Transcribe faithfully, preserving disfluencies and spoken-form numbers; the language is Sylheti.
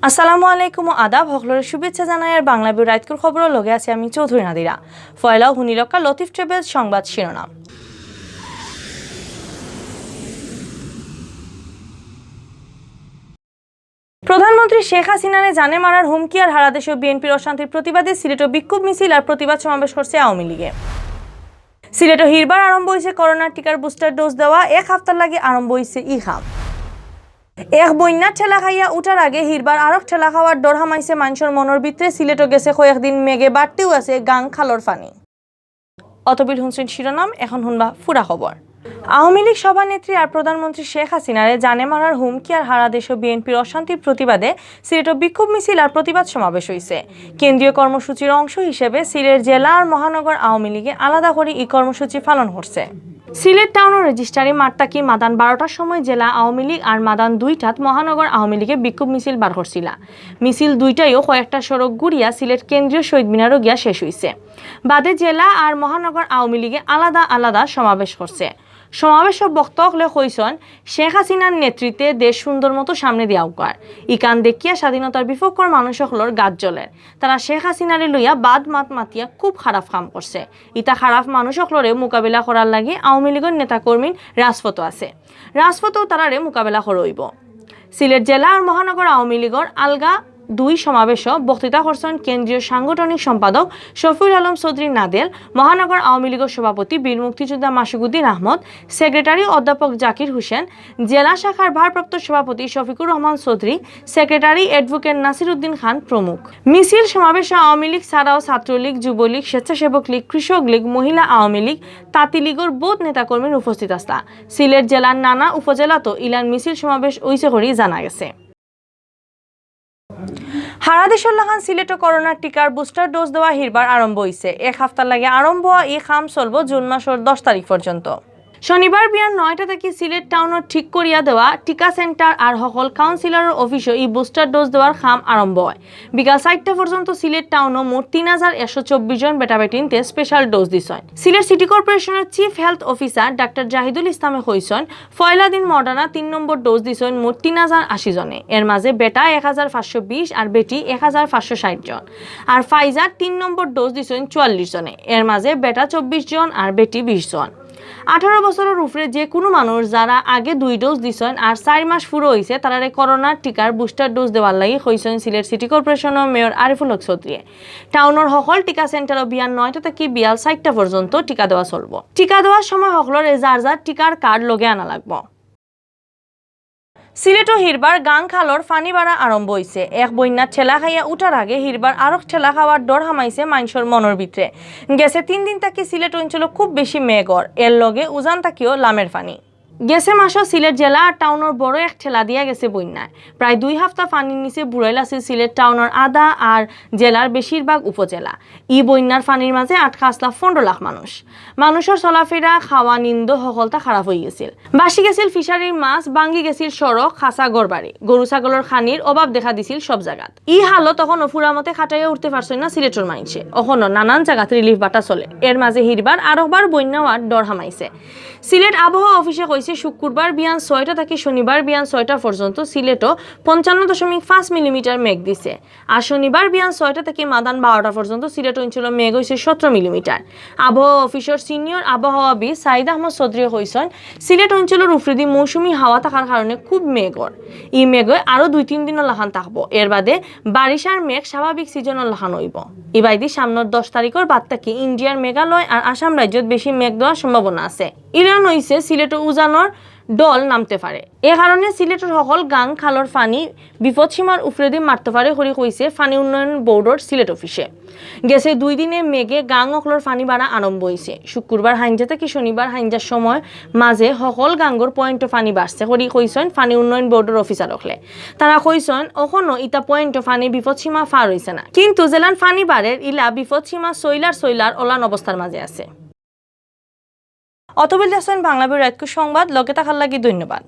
আসসালামু আলাইকুম ও আদাব, হকলরে শুভেচ্ছা জানাইয়ার বাংলা ভিউ রাইতকুর খবরর লগে আছি আমি চৌধুরী নাদিরা। পয়লাউ হুনিলউক্কা লতিফ ট্রাভেলস সংবাদ শিরোনাম। প্রধানমন্ত্রী শেখ হাসিনারে জানে মারার হুমকি আর হারা দেশো বিএনপির অশান্তির প্রতিবাদে সিলেটো বিক্ষোভ মিছিল আর প্রতিবাদ সমাবেশ করছে আওয়ামী লীগে। সিলেটো হিরবার আরম্ভ অইছে করোনার টিকার বুস্টার ডোজ দেওয়া, এক হাপ্তার লাগি আরম্ভ অইছে ই খাম। এক বইন্যার ঠেলা খাইয়া উঠার আগে হিরবার আরক ঠেলা খাওয়ার ডর হামাইছে মানষর মনর ভিতরে। সিলেটো গেছে কয়েকদিন মেঘে বাড়তেউ আছে গাং খালর পানি। অতবিল হুনছইন শিরোনাম, এখন হুনবা পুরা খবর। আওয়ামী লীগ সভানেত্রী আর প্রধানমন্ত্রী শেখ হাসিনারে জানে মারার হুমকি আর হারা দেশো বিএনপির অশান্তির প্রতিবাদে সিলেটো বিক্ষোভ মিছিল আর প্রতিবাদ সমাবেশ অইছে। কেন্দ্রীয় কর্মসূচির অংশ হিসেবে সিলেট জেলা আর মহানগর আওয়ামী লীগে আলাদা করি ই কর্মসূচি পালন করছে। সিলেট টাউনর রেজিস্ট্রারি মাঠ থাকি মাদান বারোটার সময় জেলা আওয়ামী লীগ আর মাদান দুইটাত মহানগর আওয়ামী লীগে বিক্ষোভ মিছিল বার করছিলা। মিছিল দুইটাইও কয়েকটা সড়ক ঘুরিয়া সিলেট কেন্দ্রীয় শহীদ মিনারো গিয়া শেষ অইছে। বাদে জেলা আর মহানগর আওয়ামী লীগে আলাদা আলাদা সমাবেশ করছে। সমাবেশো বক্তা অকলে কইছইন, শেখ হাসিনার নেতৃত্বে দেশ সুন্দর মতো সামনেদি আউকার। ইখান দেখিয়া স্বাধীনতার বিপক্ষর মানুষ অকলর গাত জ্বলের। তারা শেখ হাসিনারে লইয়া বাদ মাত মাতিয়া খুব খারাপ কাম করছে। ইতা খারাপ মানুষ অকলরে মোকাবিলা করার লাগি আওয়ামী লীগর নেতাকর্মী রাজপথো আছে। রাজপথও তারারে মোকাবিলা করা অইবো। সিলেট জেলা আর মহানগর আওয়ামী লীগর আলগা দুই সমাবেশো বক্তৃতা করছইন কেন্দ্রীয় সাংগঠনিক সম্পাদক শফিউল আলম চৌধুরী নাদেল, মহানগর আওয়ামী লীগর সভাপতি বীর মুক্তিযোদ্ধা মাসুকুদ্দিন আহমদ, সেক্রেটারি অধ্যাপক জাকির হোসেন, জেলা শাখার ভারপ্রাপ্ত সভাপতি শফিকুর রহমান চৌধুরী, সেক্রেটারি অ্যাডভোকেট নাসির উদ্দিন খান প্রমুখ। মিছিল সমাবেশো আওয়ামী লীগ ছাড়াও ছাত্রলীগ, যুবলীগ, স্বেচ্ছাসেবক লীগ, কৃষক লীগ, মহিলা আওয়ামী লীগ, তাঁতি লীগর বউত নেতাকর্মী উপস্থিত আছলা। সিলেট জেলার নানা উপজেলাতো ইলান মিছিল সমাবেশ অইছে করি জানা গেছে। হারা দেশর লাখান সিলেটো করোনার টিকার বুস্টার ডোজ দেওয়া হিরবার আরম্ভ অইছে। এক হাপ্তার লাগি আরম্ভ অওয়া ই খাম চলবো জুন মাসর দশ তারিখ পর্যন্ত। শনিবার বিয়ান নয়টা থাকি সিলেট টাউনর ঠিক করিয়া দেওয়া টিকা সেন্টার আর হকল কাউন্সিলরর অফিসো ই বুস্টার ডোজ দেওয়ার খাম আরম্ভ অয়। বিকাল চাইরটা পর্যন্ত সিলেট টাউনো মোট তিন হাজার একশো চব্বিশ জন বেটাবেটিন্তে স্পেশাল ডোজ দিছইন। সিলেট সিটি কর্পোরেশনর chief health officer doctor Zahidul ইসলামে কইছইন, পয়লা দিন মডার্না তিন নম্বর ডোজ দিছইন মোট তিন হাজার আশি জনে। এর মাঝে বেটা এক হাজার পাঁচশো বিশ আর বেটি এক হাজার পাঁচশো ষাইট জন। আর ফাইজার তিন নম্বর ডোজ দিছইন চুয়াল্লিশ জনে। এর মাঝে বেটা চব্বিশ জন আর বেটি বিশ জন। আঠারো বছরর উপরে যে কুনু মানুষ যারা আগে দুই ডোজ দিছইন আর চাইর মাস পুরো অইছে, তারারে করোনার টিকার বুস্টার ডোজ দেওয়ার লাগি কইছইন সিলেট সিটি কর্পোরেশনর মেয়র আরিফুল হক চৌধুরীয়ে। টাউনর হকল টিকা সেন্টারো বিয়ান নয়টা থাকি বিয়াল চাইরটা পর্যন্ত টিকা দেওয়া চলবো। টিকা দেওয়ার সময় হকলরে যার যার টিকার কার্ড লগে আনা লাগবো। সিলেটো হিরবার গাং খালর পানি বাড়া আরম্ভ অইছে। এক বইন্যার ঠেলা খাইয়া উঠার আগে হিরবার আরক ঠেলা খাওয়ার ডর হামাইছে মানষর মনর ভিতরে। গেছে তিন দিন থাকি সিলেট অঞ্চলো খুব বেশি মেঘ অর, এর লগে উজান থাকিও লামের পানি। গেছে মাসো সিলেট জেলা আর টাউনর বড় এক ঠেলা দিয়া গেছে বইন্যায়। প্রায় দুই হাপ্তা পানির নিচে বুড়াইল আছিল সিলেট টাউনর আধা আর জেলার বেশিরভাগ উপজেলা। ই বইন্যার পানির মাঝে আটকা আছলা পনরো লাখ মানুষ। মানুষর চলাফেরা, খাওয়া, নিন্দ হকলতা খারাপ অইগেছিল। ভাসি গেছিল ফিশারির মাছ, ভাঙ্গি গেছিল সড়ক, খাসা ঘরবাড়ি। গরু ছাগলর খানির অভাব দেখা দিছিল সব জাগাত। ই হালত অখনো পুরা মতে খাটাইয়া উঠতে পারছইন না সিলেটর মাইনষে। অখনো নানান জাগাত রিলিফ বাটা চলে। এর মাঝে হিরবার আরকবার বইন্যা অওয়ার ডর হামাইছে। সিলেট আবহাওয়া অফিসে কইছে, শুক্রবার বিয়ান ছয়টা থাকি শনিবার বিয়ান ছয়টা পর্যন্ত সিলেটো পঞ্চান্ন দশমিক পাঁচ মিলিমিটার মেঘ দিছে। আর শনিবার বিয়ান ছয়টা থাকি মাদান বারোটা পর্যন্ত সিলেট অঞ্চলো মেঘ অইছে সতেরো মিলিমিটার। আবহাওয়া অফিসর সিনিয়র আবহাওয়াবিদ সাইদ আহমদ চৌধুরীয়ে কইছইন, সিলেট অঞ্চলর উপরেদি মৌসুমী হাওয়া থাকার কারণে খুব মেঘ অর। ই মেঘ আরো দুই তিন দিনর লাখান থাকবো। এর বাদে বারিশার মেঘ স্বাভাবিক সিজনর লাখান অইবো। ইবায়দি সামনর দশ তারিখর বাদ থাকি ইন্ডিয়ার মেঘালয় আর আসাম রাজ্যত বেশি মেঘ দেওয়ার সম্ভাবনা আছে। ইলান অইছে সিলেটো উজানর ঢল নামতে পারে। এ কারণে সিলেটর হকল গাং খালর পানি বিপদসীমার উপরেদি মারতে পারে করি কইছে পানি উন্নয়ন বোর্ডর সিলেট অফিসে। গেছে দুই দিনে মেঘে গাং অকলর পানি বাড়া আরম্ভ অইছে। শুক্রবার হাইঞ্জা থাকি শনিবার হাইঞ্জার সময় মাঝে হকল গাঙ্গর পয়েন্টো পানি বাড়ছে করি কইছইন পানি উন্নয়ন বোর্ডর অফিসার অকলে। তারা কইছইন, অখনো ইতা পয়েন্টো পানি বিপদসীমা পার অইছে না, কিন্তু যেলান পানি বাড়ের ইলা বিপদসীমা সইলার সইলার অলান অবস্থার মাঝে আছে। অতবিল দেখছইন বাংলা ভিউ রাইতকুর সংবাদ, লগে থাকার লাগি ধন্যবাদ।